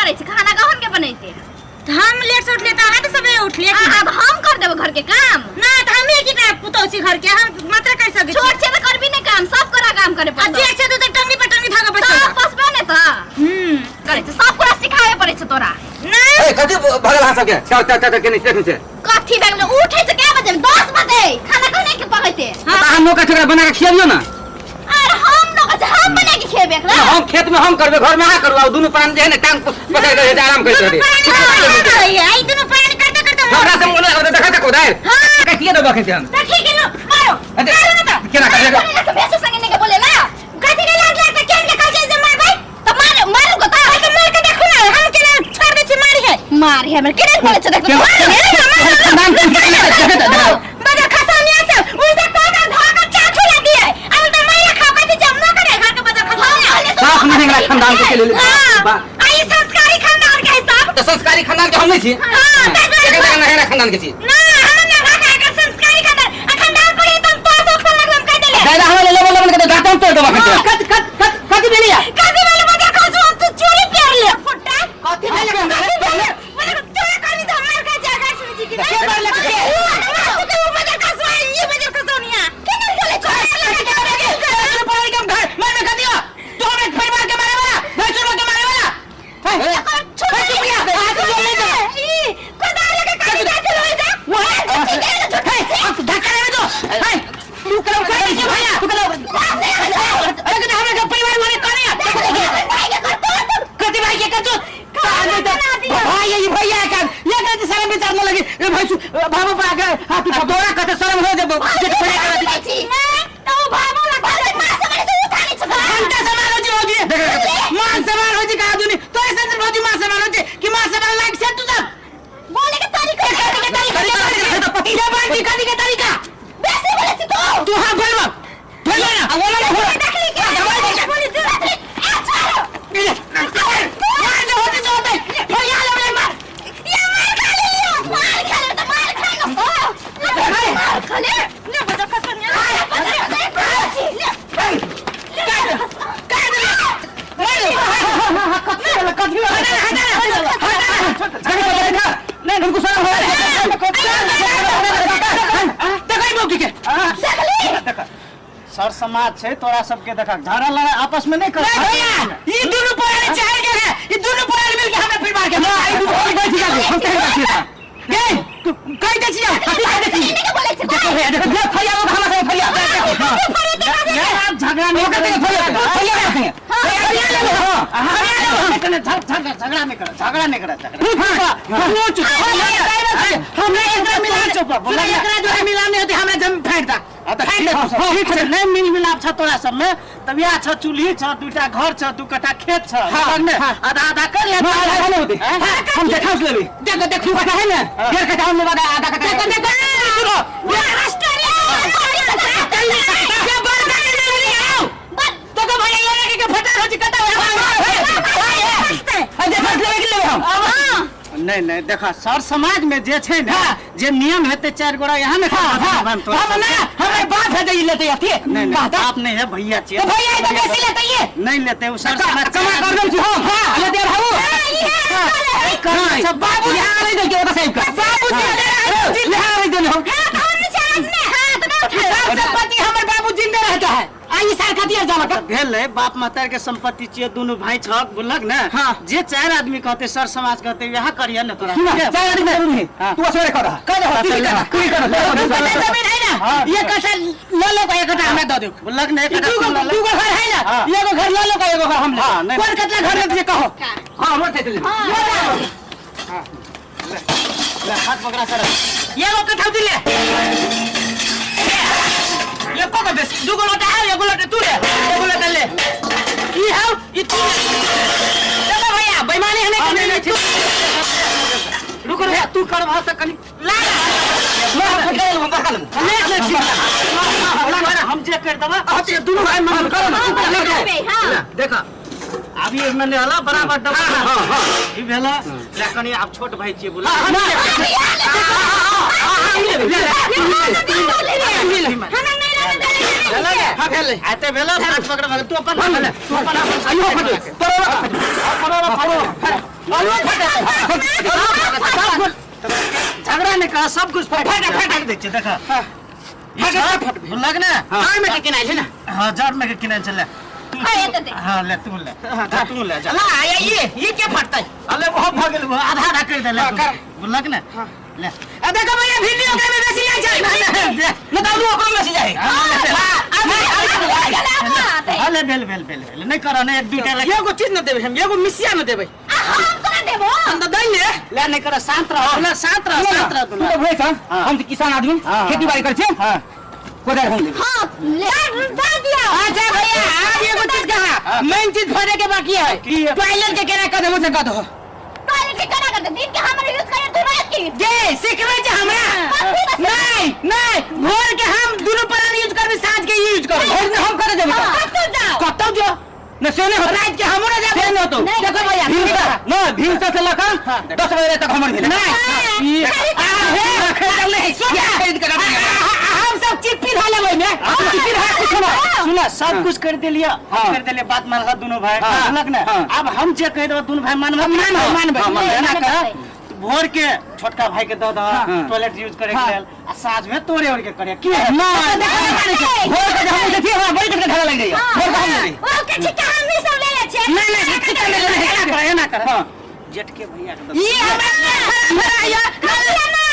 करै छै खाना कखन के बनेते? तऽ हम लेट से उठलियै तऽ अहाँ तऽ सबेरे उठलियै आ कि आब हम कर देबो घर के काम। ना तऽ हम एक ही पुतहु छी घर के, हम मात्र कर सकै छी। छोट छै तऽ करबी ने काम, सब कोरा काम करे आ पड़तौ। जेठ छै तऽ टंगनी पर टंगनी धागा तऽ बैसल। पोसबे ने तऽ करै छै, सब कोरा सिखाबे पड़ै छै तोरा। ना ए कथी भगल अहाँ सबके चल चल चल के नीचे नीचे। कथी भए गेलै? उठै छै कै बजे? 10 बजे। खाना कखने के पकैते? तऽ अहाँ नौकर छोकरा बना के खियाबियौ ने। आर हम नौकर छै, हम बना के खेबै एकरा? हम खेत में हम करबै, घर में अहाँ करू, आ दुनू प्राणी जे है ने टांग पकड़ के आराम करैत दुनू रहतै। प्राणी करते रहैया, ई दुनू प्राणी करते करते मोर हमरा से मोन होता देखा तक उधार कटिए देबो अखन हम। तऽ ठीक है नु, मारो अरे, मारो ना तऽ। केना करबै? बोले ला भैंसुर संगे नहीं के बोले ला। कथी के लाज लागता? केन के कहै छै जे मारबै? तऽ मार मारू को तऽ। तऽ मार के देखू ना, हम केना छोड़ दै छी, मारी है। मार है हमर केना बोले छै देख। केना- मार है ना, मार ना। खानदान के देखा देखा। बड़ा खसानिया सब उल्टा पागा धागा चाकू ला दिए अब तो माया खाओ कथी जम न करे घर के बड़ा खसानिया। साफ नहीं हमरा खानदान के लेल। हां बा- आई संस्कारी खानदान के हिसाब। तऽ संस्कारी खानदान के हम नहीं छी। हां तै दुआरे। एकर जगह नहीं खानदान के छी। ना हम ना भागा एकर संस्कारी खानदान आ खानदान पर तुम तो सोख लगलम कह देले। दादा हमरा लेबल लेबल के दांत हम तोड़ देबो अखन। कत कत कत कथी भेलैया? कथी भेलै? बजा खसु तू चूड़ी पेर ले फुट्टा। कथी भेलै? कथी भेलै? मतलब तोरा कहली तऽ मार खा जा गाछ में छी कि के मारलक? के तू बजा खसु ई बजा खसु निया केना बोले छै? दुनू प्राणी के हम घर मारबे कथी हो? तू हमरा परिवार के मारे वाला, भैंसुर के मारे वाला। हे, हे, चुप जा, हाथ जोड़ नहीं दे। हे, अब धक्का देबे तो। हे, तू करो कर दे भैया, तू करो। अरे कथी हमरा के परिवार मारे कने? कथी भाई के कर तू? भाई ये भैया का ये कथी शर्म विचार न लगी ए भैंसु भाबो पर आके हाथ उठा तोरा कते शर्म हो जब जे छोड़े कर दी। घंटा समान हो जी भौजी, मान समान हो जी कहा दुनी तो ऐसे से भौजी मान समान हो जी कि मान समान लाइक से तू सब कथी के तरीका पति ये बांटी कथी के तरीका? तू हां बोलबा बोलो ना आ बोला ना बोला। मार दे होती तो होते भैया ले मार। नहीं हमको शर्म हो रहा है। देखै मौकी के सर समाज छै तोरा सबके देखा झगड़ा लड़ाई आपस में नहीं कर। नहीं भैया ई दुनू प्राणी चाहे के है, ई दुनू प्राणी मिलके हमरा परिवार के ना आई तू बोल बैठ जा, हम कहीं बैठ जा। ए तू कहि दै छियै कथी कहि दै छियै? देखो भैया देखो देखो फरिया वो हमरा से फरिया। नहीं आप झगड़ा नहीं वो कहते हैं फरिया फरिया रखेंगे फरिया ले लो। हाँ, कने झगड़ा झगड़ा नहीं कर, झगड़ा नहीं कर, झगड़ा तू चुप, हमरा एकरा मिला चुप, बोला ना। एकरा जो है मिलाने होते हमरा जम फेंक दा। आ तऽ ठीक छौ, ठीक छै, नहीं मिल मिलाप छ तोरा सब में तब इएह छ चूल्ही छ दूटा घर छ दू कट्ठा खेत छ हाँ, ने हाँ। आधा आधा कर ले। ना आधा नहीं होती। हैं? हम देखा उस लेबी देखो देखो तू कटा है ना डेढ़ कटा हम आधा आधा कटा। देखो देखो सुनो ये बड़का के नहीं आओ देखो भैया ये के फटा हो जी कटा हो। अरे फर्स्ट लेबे के लेबे हम। नहीं नहीं देखा सर समाज में जे छै ने हाँ। जे नियम हेतै चारि गोरा यहाँ ने हां हां हम हम ना हमरे बाप है जे ई लेते अथी नहीं नहीं कहता बाप नहीं है भैया छियै। तो भैया ई तो बेसी लेते ये नहीं लेते उ सर समाज कमा कर दम छी हम। हां लेते भाऊ। कर सब बाबू यहाँ नहीं दे के ओका साहब का बाबू जी यहाँ नहीं देने हम। सब संपत्ति हमर बाबू जिंदे रहता है आ ई साल खातिर जाना का भेलै बाप महतार के संपत्ति छियै दुनू भाई छक बुझलक ने। हाँ। जे चारि आदमी कहते सर समाज कहते वएह करिए ने तोरा। सुना ठीक है? चार आदमी जरूर नहीं। हाँ। तू असरे कर कर दो, तू ही कर तू ही कर। जमीन है ना हाँ। ये कट्ठा ल लो का एक कट्ठा हमरा दऽ दियौ। बुझलक ने एक ई कट्ठा दूगो तू लऽ ले। दूगो घर है ना हाँ। एगो घर ल लो का एगो घर हम ले। हाँ, नहीं। कोन कतना घर लेते कहो? हां हमर थे ले। ले, हाथ पकड़ा सर। एगो कट्ठा दिले एको के बेसी दूगो लोटा है एगो लोटा तू ले एगो लोटा ले ई हौ ई तू ले। चलो भैया बेईमानी हमें हाँ, करने नहीं, नहीं नहीं, ठीक। रुक रे तू कर भाषा कनी ला मैं फटका लेबो बड़का लेबो। ले ले ठीक हम जे कर देबा से दुनू भाई मन करो ना, हाँ। देखा अभी एहिमे नहि हला बराबर डबल। हाँ, हाँ। ई भेला ले कनी आब छोट भाई छियै बोला। हाँ भेल ले। आते भेला हाथ पकड़ भेला तू अपन भेला तू अपन आइयो फट परोरा फट। परोरा परोरा। आलू फटा सब कुछ झगड़ा नहीं कर सब कुछ फट फटा, फटा। दै छै देखा फटा, फट। बुझलक ने हाँ में के किनाइ छै ना हाँ जड़ में के किने चले तू हाँ, ये तो दे। हाँ ले तू ले तू ले जा ला ये के फटतै अरे वो भऽ गेल वो आधा आधा कर देले हाँ, कर। बुझलक ने ले आ देखो भैया भिंडी ओकरा में बेसी जाइ छै न त आलू ओकरो में बेसी जाइ हाँ ले भेल भेल भेल भेल नहीं कर नहीं एक दूटा ले एगो चीज न देबै हम एगो मिसिया न देबै आ हम तोरा देबो हम त दै ने ले नहीं कर शांत रह ले शांत रह शांत रह तू तो भैया हम तो किसान आदमी खेती बाड़ी करै छियै हाँ कोदारि हम लेबै हां ले दे दिया अच्छा भैया आब एगो चीज कहा मेन चीज फरे के बाकी है की है? टॉयलेट के केना कदम से कदो टॉयलेट के केना करते दिन के हमर यूज करे तू रात के जे सिखबै छै हमरा नहीं नहीं भोर के हम दुनू प्राणी यूज करबै साँझ के यूज करबै भोर में हम करे देबै कतौ जाओ कतौ जो न से नहि होतौ रात के हमरो ना से नहि होतौ नहीं, देखो भैया भिनसर न भिनसर से लऽ कऽ 10 बजे तक हमर भेलै नहीं ई खरीद के रख हम सब चिप्पी धऽ लेबै में चिप्पी धऽ कुछ ना सुना सब कुछ कर देलिए हाँ। कर देलिए बात मानल दोनों भाई हाँ। बुझलक ने हाँ। अब हम जे कह देबो दोनों भाई मानबे मानबै, मानबै। हाँ, मानबै। एना कर मानबै। भोर के छोटका भाई के दऽ दह हाँ। टॉयलेट यूज करे के लेल आ साँझ में तोरे ओर के करे की है नहीं भोर के हम उठै छियै हमरा बड़ी कटके ढाला लागि जाइए भोर के हम लेबै ओ के छिट्टा हम भी सब ले ले छियै नहीं नहीं छिट्टा नहीं लेबै एना कर एना कर हाँ। जेठके भैया के दऽ ई हमरा हमरा या ना ना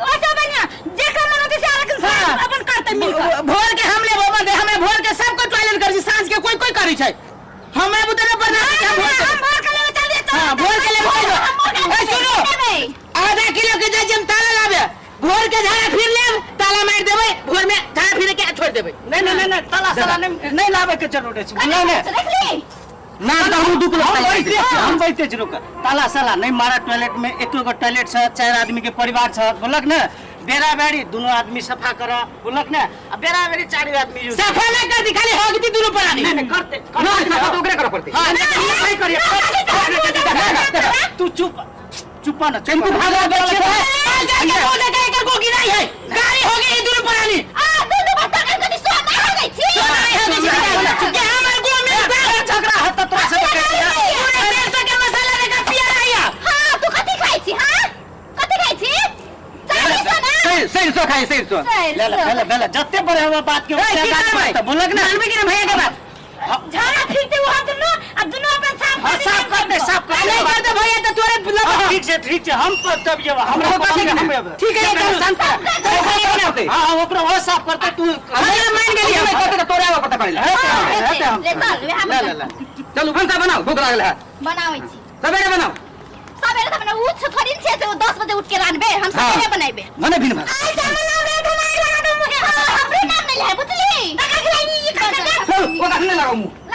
ओ सब बढ़िया जेकरा मन होतै से आरक्षण हाँ। अपन करतै मिल कऽ भोर के हम लेबो बंदे हमें भोर के सबको टॉयलेट करै छी साँझ के कोई कोई करै छै हमरा बुते न बर्दाश्त छै, हम भोर के हम भोर के लेबै चल दे हाँ, भोर के लेबै चल दे। ए, सुनो आधा किलो के जाइ छी हम ताला लाबे भोर के झाड़ा फिर लेब ताला मारि देबै भोर में झाड़ा फिर के छोड़ देबै नहीं नहीं नहीं नहीं ताला साला नहीं नहीं लावे के जरूरत छै बुझलक ने देखली ना तऽ हमहूँ 2 किलो हम ताला बैठते खरीद छी हम बैठते छी रुक ताला साला नहीं मारा टॉयलेट में एक गो टॉयलेट छै चार आदमी के परिवार छै बोलक ने बेरा बेरी दोनों आदमी सफा कर बोलक ने आ बेरा बेरी चार आदमी यूज सफा नहीं कर दी खाली हग दी दुनू प्राणी नहीं नहीं करते नहीं सफा तऽ ओकरे करऽ पड़तै हाँ नहीं करिए तू चुप चुप ना चुप टेम्पू भाग रहल छै जाके बोले के एकर गोगी नहीं है गाड़ी हो गई दुनू प्राणी आ दूध बता के कनी सोना हो गई छी सोना नहीं हो गई छी के हमर गो में झगड़ा है तो तोरा से पूरे 150 के मसाला लेकर पिया रही है हां तू कथी खाई छी हां कथी खाई छी चाही सोना सरिसो खाइ सरिसो ले ले ले ले ले जते बड़े हुआ बात के ए, की करबै? बोलक ने मानबै कि ना भैया के बात झाड़ा फिरते वो हम दुनू आ दुनू अपन साफ हाँ, साफ कर दे साफ कर नहीं दे कर दे भैया तो तोरे हाँ, ठीक छै ठीक छै हम पर तब ये हमरा ओकरो पसंद ठीक हम ने? ठीक है एकदम शांत होतै हाँ हाँ ओकरो वो साफ करते तू भैया मान गेली हम हम करतै तऽ तोरे आबऽ पड़तै करै लए हेतै, हम ले चल वएह ले ले ले चलू भनसा बनाउ भूख लागल है बनाबै छी सबेरे बनाउ सबेरे तऽ बना उठ थोड़ी ने छै से 10 बजे उठ के रानबे हम सबेरे हाँ। बनाइबे भने भिन भाग आइ से बनाउ